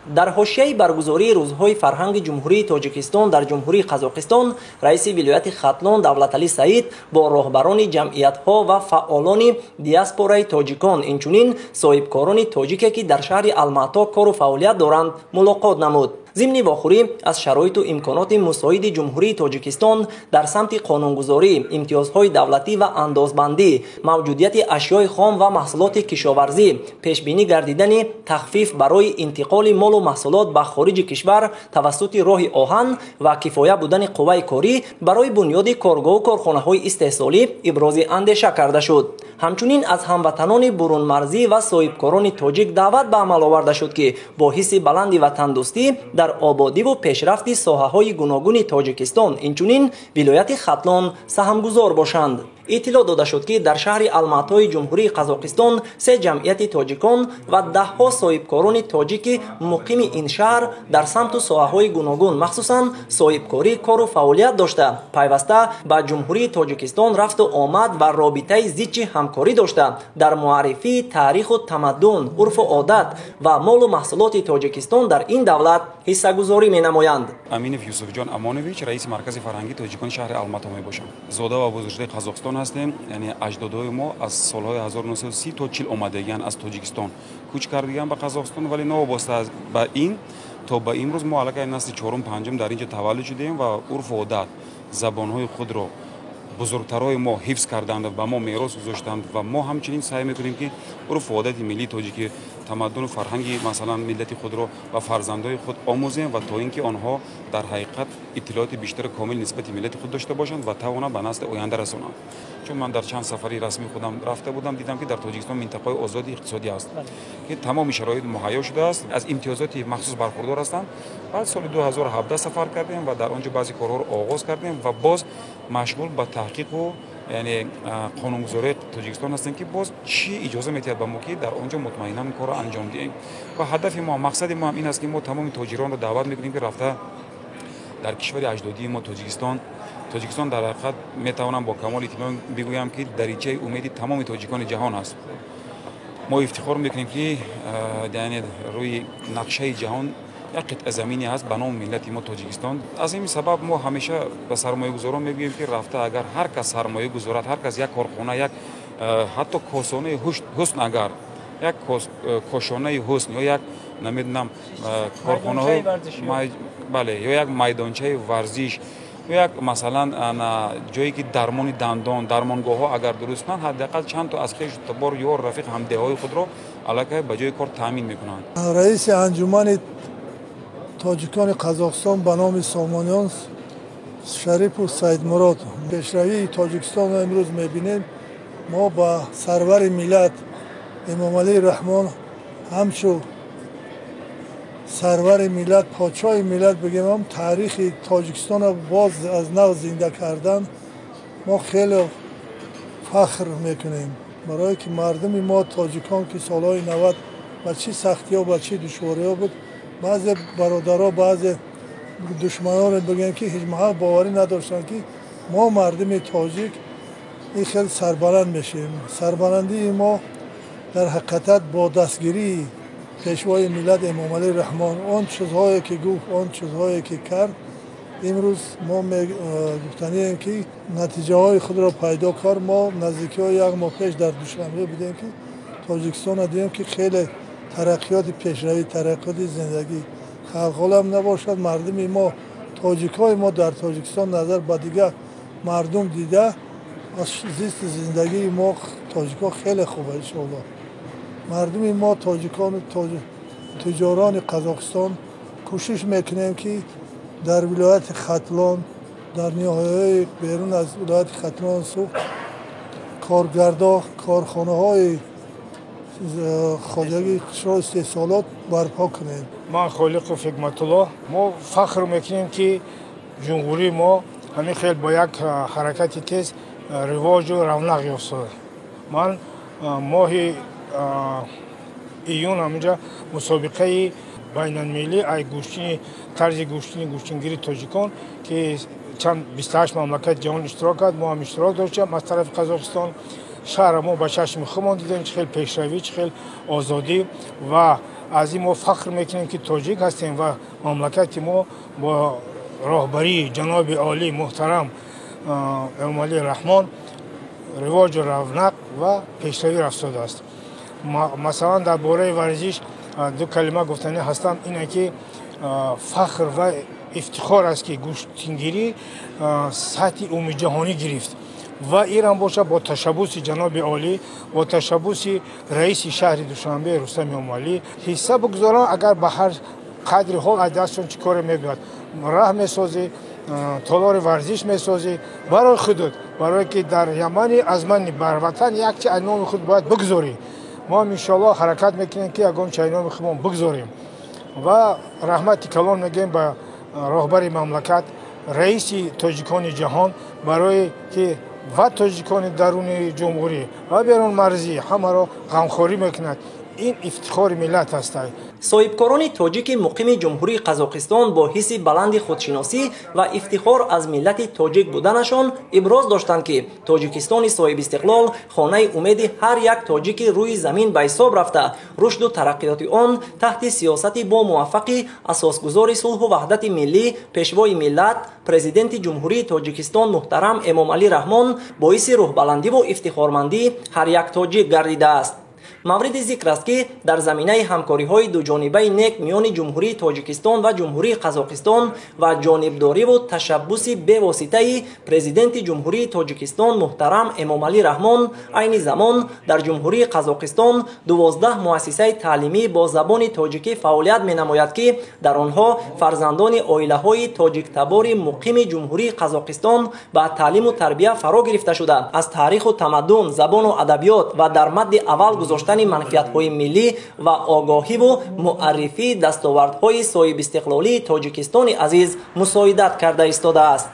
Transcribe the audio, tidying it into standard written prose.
Дар ҳошияи баргузории рӯзҳои фарҳанги Ҷумҳурии Тоҷикистон дар Ҷумҳурии Қазоқистон, раиси вилояти Хатлон Давлаталӣ Саид бо роҳбарони ҷамъиятҳо ва фаъолони диаспораи тоҷикон, инчунин соҳибкорони тоҷике, ки дар шаҳри Алмато кору фаъолият доранд, мулоқот намуд. Зимни вохӯрӣ аз шароиту имконоти мусоиди Ҷумҳурии Тоҷикистон дар самти қонунгузорӣ, имтиёзҳои давлатӣ ва андозбандӣ, мавҷудияти ашёи хом ва маҳсулоти кишоварзӣ, пешбинӣ гардидани тахфиф барои интиқоли молу маҳсулот ба хориҷи кишвар тавассути роҳи оҳан ва кифоя будани қувваи корӣ барои бунёди коргоҳу корхонаҳои истеҳсолӣ ибрози андеша карда шуд. Ҳамчунин аз ҳамватанони бурунмарзӣ ва соҳибкорони тоҷик даъват ба амал оварда шуд, ки бо ҳисси баланди ватандӯстӣ дар ободиву пешрафти соҳаҳои гуногуни Тоҷикистон, инчунин вилояти Хатлон саҳмгузор бошанд. Иттилоъ дода шуд, ки дар шаҳри Алматои Ҷумҳурии Қазоқистон се ҷамъияти тоҷикон ва даҳҳо соҳибкорони тоҷики муқими ин шаҳр дар самту соҳаҳои гуногун, махсусан соҳибкорӣ, кору фаъолият дошта, пайваста ба Ҷумҳурии Тоҷикистон рафту омад ва робитаи зичи ҳамкорӣ дошта, дар муаррифии таъриху тамаддун, урфу одат ва молу маҳсулоти Тоҷикистон дар ин давлат ҳиссагузорӣ менамоянд. Аминов Юсуфҷон Амонович, раиси маркази фарҳангии тоҷикони шаҳри Алмато мебошам. Зода ва бузургшудаи Қазоқистон ҳастем, яъне аҷдодҳои мо аз солҳои 1930 то 40 омадагиан аз Тоҷикистон кӯч кардагиан ба Қазоқистон, вале новобаста ба ин то ба имрӯз мо аллакай насли чорум, панҷум дар ин ҷо таваллуд шудаем ва урфу одат, забонҳои худро бузургтарҳои мо ҳифз карданд, ба мо мерос гузоштанд ва мо ҳамчунин саъй мекунем, ки урфу одати миллии тоҷикӣ, тамаддуну фарҳанги, масалан, миллати худро ба фарзандои худ омӯзем ва то ин ки онҳо дар ҳақиқат иттилооти бештари комил нисбати миллати худ дошта бошанд ва тавонанд ба насли оянда расонанд. Чун ман дар чанд сафари расмии худам рафта будам, дидам, ки дар Тоҷикистон минтақаи озоди иқтисодӣ аст, ки тамоми шароит муҳайё шудааст, аз имтиёзоти махсус бархурдор ҳастанд. Баъд соли 2017 сафар кардем ва дар он ҷо баъзе корҳоро оғоз кардем ва боз машғул ба таҳқиқу, яъне қонунгузории Тоҷикистон ҳастем, ки боз чӣ иҷоза медиҳад ба мо, ки дар он ҷо мутмаинан корро анҷом диҳем. Ва ҳадафи мо, мақсади мо ҳам ин аст, ки мо тамоми тоҷиронро даъват мекунем, ки рафта дар кишвари аҷдодии мо Тоҷикистон. Тоҷикистон дар ҳақиқат, метавонам бо камоли итминон бигӯям, ки даричаи умеди тамоми тоҷикони ҷаҳон аст. Мо ифтихор мекунем, ки яъне рӯи нақшаи ҷаҳон як қитъа замине ҳаст ба номи миллати мо Тоҷикистон. Аз ин сабаб мо ҳамеша ба сармоягузорон мегӯем, ки рафта агар ҳар кас сармоя гузорад, ҳар кас як корхона, як ҳатто косонаи ҳусн, агар як кошонаи ҳусн ё як, намедонам, корхонаҳои, бале, ё як майдончаи варзиш, ё як, масалан, ҷое ки дармони дандон, дармонгоҳҳо агар дуруст кунанд, ҳадди ақал чанд то аз хешу табор, ёр, рафиқ, ҳамдеҳои худро аллакай ба ҷои кор таъмин мекунанд. Раиси анҷумани тоҷикони Қазоқистон ба номи Сомониён Шарипов Саидмурод. Пешравии Тоҷикистонро имрӯз мебинем. Мо ба сарвари миллат Эмомалӣ Раҳмон ҳамчун сарвари миллат, подшоҳи миллат бигем, таърихи Тоҷикистонро боз аз нав зинда кардан, мо хеле фахр мекунем, барое ки мардуми мо тоҷикон, ки солҳои 90 ба чӣ сахтиҳо, ба чӣ душвориҳо буд, баъзе бародаро, баъзе душманоне бигем, ки ҳеҷ маҳал боварӣ надоштанд, ки мо мардуми тоҷик ин хел сарбаланд мешавем. Сарбаландии мо дар ҳақиқатат бо дастгирии пешвои миллат Эмомалӣ Раҳмон, он чизҳое ки гуфт, он чизҳое ки кард, имрӯз мо гуфтанием, ки натиҷаҳои худро пайдо кард. Мо наздикиҳои як моҳ пеш дар Душанбе будем, ки Тоҷикистонро дидем, ки хеле тараққиёти, пешравӣ, тараққиёти зиндагӣ халқолам набошад. Мардуми мо, тоҷикҳои мо дар Тоҷикистон назар ба дигар мардум дида, зисти зиндагии мо тоҷикҳо хеле хуб, иншоалло. Мардуми мо тоҷикону тиҷорони Қазоқистон кӯшиш мекунем, ки дар вилояти Хатлон, дар ниҳояҳои берун аз вилояти Хатлон, Суғд коргардо, корхонаҳои хоҷагии қишро истеҳсолот барпо кунем. Ман Холиқов Ҳикматулло. Мо фахр мекунем, ки ҷумҳурии мо ҳамин хел бо як ҳаракати тез ривоҷу равнақ ёфтааст. Ман моҳи июн ҳаминҷа мусобиқаи байналмилалӣ ай гӯштини, тарзи гӯштини, гӯштингири тоҷикон, ки чанд 28 мамлакати ҷаҳон иштирок кард, мо ҳам иштирок доштем аз тарафи Қазоқистон. Шаҳра мо ба чашми худмон дидем, чӣ хел пешравӣ, чӣ хел озодӣ ва Аз ин мо фахр мекунем, ки тоҷик ҳастем ва мамлакати мо бо роҳбарии ҷаноби олӣ муҳтарам Эмомалӣ Раҳмон ривоҷу равнақ ва пешравӣ рафтодааст. Масалан, дар бораи варзиш ду калима гуфтанӣ ҳастам, ине ки фахр ва ифтихор аст, ки гӯштингирӣ сатҳи умумиҷаҳонӣ гирифт ва ирам бошад бо ташаббуси ҷаноби олӣ, бо ташаббуси раиси шаҳри Душанбе Рустам Эмомалӣ. Ҳисса бигузоранд, агар ба ҳар қадри ҳол аз дастшон чӣ коре мебиёд, раҳ месозӣ, толори варзиш месозӣ барои худут, барое ки дар ямани аз мани бар ватан як чи аз номи худ бояд бигузорӣ. Мо ҳам иншоаллоҳ ҳаракат мекунем, ки ягон чи аз номи худмон бигузорем ва раҳмати калон мегӯем ба роҳбари мамлакат, раиси тоҷикони ҷаҳон, барое ки ва тоҷикони даруни ҷумҳурӣ ва берунмарзӣ ҳамаро ғамхорӣ мекунад. Ин ифтихори миллат аст. Соҳибкорони тоҷики муқими Ҷумҳурии Қазоқистон бо ҳисси баланди худшиносӣ ва ифтихор аз миллати тоҷик буданашон иброз доштанд, ки Тоҷикистони соҳибистиқлол хонаи умеди ҳар як тоҷики рӯи замин ба ҳисоб рафта, рушду тараққиёти он таҳти сиёсати бомуваффақи асосгузори сулҳу ваҳдати миллӣ, пешвои миллат, Президенти Ҷумҳурии Тоҷикистон муҳтарам Эмомалӣ Раҳмон боиси рӯҳбаландиву ифтихормандӣ ҳар як тоҷик гардидааст. Мавриди зикр аст, ки дар заминаи ҳамкориҳои дуҷонибаи нек миёни Ҷумҳурии Тоҷикистон ва Ҷумҳурии Қазоқистон ва ҷонибдориву ташаббуси бевоситаи Президенти Ҷумҳурии Тоҷикистон муҳтарам Эмомалӣ Раҳмон айни замон дар Ҷумҳурии Қазоқистон 12 муассисаи таълимӣ бо забони тоҷикӣ фаъолият менамояд, ки дар онҳо фарзандони оилаҳои тоҷиктабори муқими Ҷумҳурии Қазоқистон ба таълиму тарбия фаро гирифта шуда, аз таъриху тамаддун, забону адабиёт ва дар мадди аввал гузоштани манфиатҳои миллӣ ва огоҳиву муаррифии дастовардҳои соҳибистиқлолии Тоҷикистони азиз мусоидат карда истодааст.